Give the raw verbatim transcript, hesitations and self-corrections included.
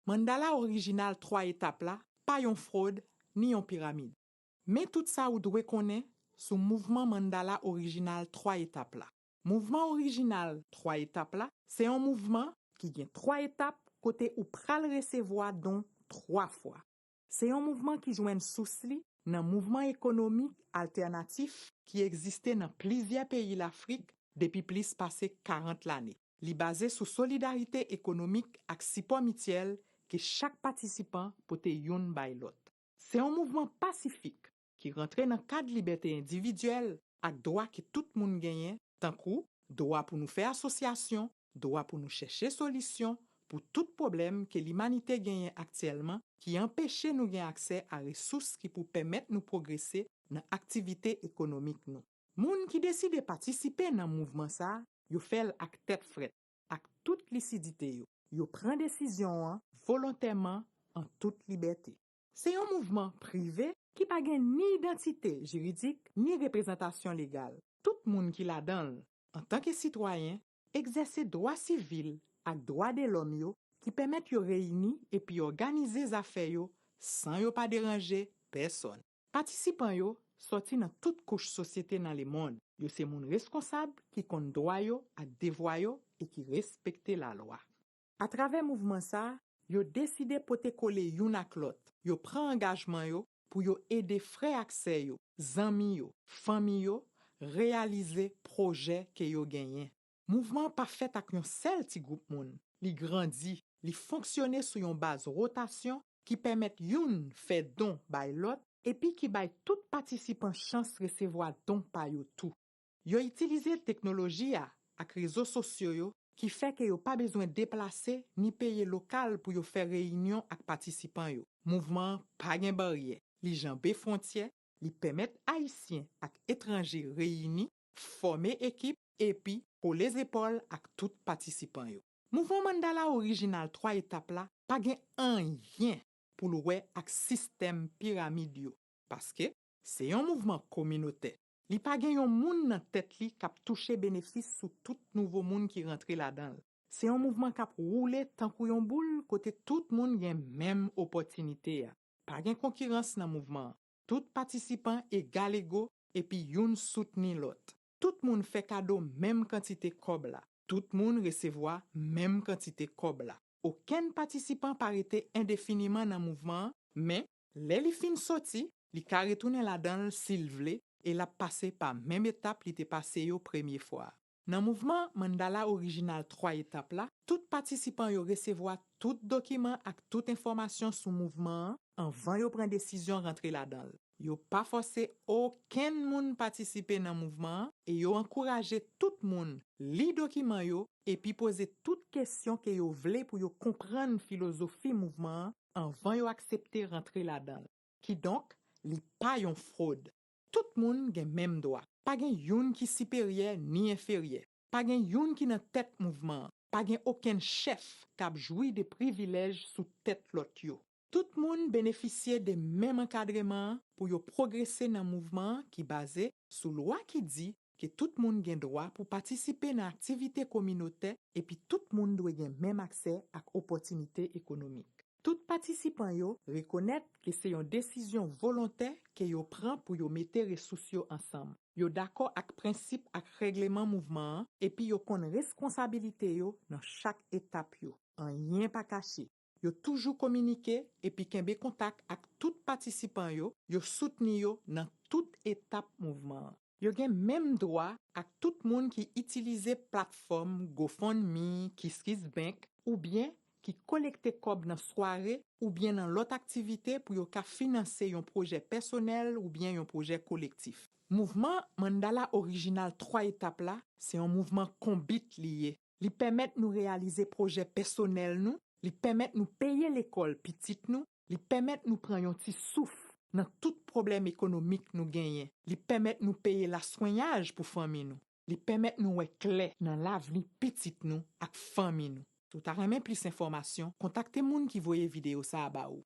Mandala orijinal twa etap la pa yon fwod ni yon piramid. Men tout sa ou dwe konnen sou mouvman Mandala orijinal twa etap la. Mouvman orijinal twa etap la se yon mouvman ki gen twa etap kote ou pral resevwa don twa fwa. Se yon mouvman ki jwenn sous li nan mouvman ekonomik altènatif ki egziste nan plizyè peyi Lafrik depi plis pase karant lane. Li baze sou solidarite ekonomik ak sipò mityèl ke chak patisipan pote youn bay lòt. Se yon mouvman pasifik ki rantre nan kad libète endividyèl ak dwa ke tout moun genyen, tankou dwa pou nou fè asosyasyon, dwa pou nou chèche solisyon pou tout pwoblèm ke limanite genyen aktyèlman ki anpeche nou gen aksè a resous ki pou pèmèt nou pwogrese nan aktivite ekonomik nou. Moun ki deside patisipe nan mouvman sa a, yo fè l ak tèt frèt, ak tout lisidite yo. Yo pran desizyon an volontèman, an tout libète. Se yon mouvman prive ki pa gen ni idantite jiridik ni reprezantasyon legal. Tout moun ki ladan l, antanke sitwayen, egzèse dwa sivil ak dwa de lòm yo ki pèmèt yo reyini epi òganize zafè yo san yo pa deranje pèsonn. Patisipan yo sòti nan tout kouch sosyete nan lemonn. Yo se moun reskonsab ki konn dwa yo ak devwa yo e ki respekte lalwa. Atravè mouvman sa a, yo deside pote kole youn ak lòt. Yo pran angajman yo pou yo ede frè ak sè yo, zanmi yo, fanmi yo reyalize pwojè ke yo genyen. Mouvman an pa fèt ak yon sèl ti gwoup moun. Li grandi, li fonksyone sou yon baz wotasyon ki pèmèt youn fè don bay lòt epi ki bay tout patisipan chans resevwa don pa yo tou. Yo itilize teknoloji a ak rezo sosyo yo ki fè ke yo pa bezwen deplase ni peye lokal pou yo fè reyinyon ak patisipan yo. Mouvman an pa gen baryè, li janbe fwontyè, li pèmèt Ayisyen ak etranje reyini, fòme ekip epi kole zepòl ak tout patisipan yo. Mouvman Mandala orijinal twa etap la pa gen anyen pou l wè ak sistèm piramid yo, paske se yon mouvman kominotè. Li pa gen yon moun nan tèt li k ap touche benefis sou tout nouvo moun ki rantre ladan l. Se yon mouvman k ap woule tankou yon boul kote tout moun gen menm opòtinite a. Pa gen konkirans nan mouvman an. Tout patisipan egalego epi youn soutni lòt. Tout moun fè kado menm kantite kòb la. Tout moun resevwa menm kantite kòb la. Okenn patisipan pa rete endefiniman nan mouvman an, men lè li fin soti, li ka retounen ladan l si l vle e l ap pase pa menm etap li te pase yo premye fwa a. Nan mouvman Mandala orijinal twa etap la, tout patisipan yo resevwa tout dokiman ak tout enfòmasyon sou mouvman an anvan yo pran desizyon rantre ladan l. Yo pa fòse okenn moun patisipe nan mouvman an e yo ankouraje tout moun li dokiman yo epi poze tout kesyon ke yo vle pou yo konprann filozofi mouvman an anvan yo aksepte rantre ladan l. Kidonk, li pa yon fwod. Tout moun gen menm dwa. Pa gen youn ki siperyè ni enferyè. Pa gen youn ki nan tèt mouvman an. Pa gen okenn chèf k ap jwi de privilèj sou tèt lòt yo. Tout moun benefisye de menm ankadreman an pou yo pwogrese nan mouvman an ki baze sou lwa ki di ke tout moun gen dwa pou patisipe nan aktivite kominotè epi tout moun dwe gen menm aksè ak opòtinite ekonomik. Tout patisipan yo rekonèt ke se yon desizyon volontè ke yo pran pou yo mete resous yo ansanm. Yo dakò ak prensip ak règleman mouvman an epi yo konn responsabilite yo nan chak etap yo. Anyen pa kache. Yo toujou kominike epi kenbe kontak ak tout patisipan yo, yo soutni yo nan tout etap mouvman an. Yo gen menm dwa ak tout moun ki itilize platfòm GoFundMe, KissKissBank, oubyen ki kolekte kòb nan sware oubyen nan lòt aktivite pou yo ka finanse yon pwojè pèsonèl oubyen yon pwojè kolektif. Mouvman Mandala orijinal twa etap la se yon mouvman konbit li ye. Li pèmèt nou reyalize pwojè pèsonèl nou, li pèmèt nou peye lekòl pitit nou, li pèmèt nou pran yon ti souf nan tout pwoblèm ekonomik nou genyen, li pèmèt nou peye laswenyaj pou fanmi nou, li pèmèt nou wè klè nan lavni pitit nou ak fanmi nou. Si w ta renmen plis enfòmasyon, kontakte moun ki voye videyo sa a ba ou.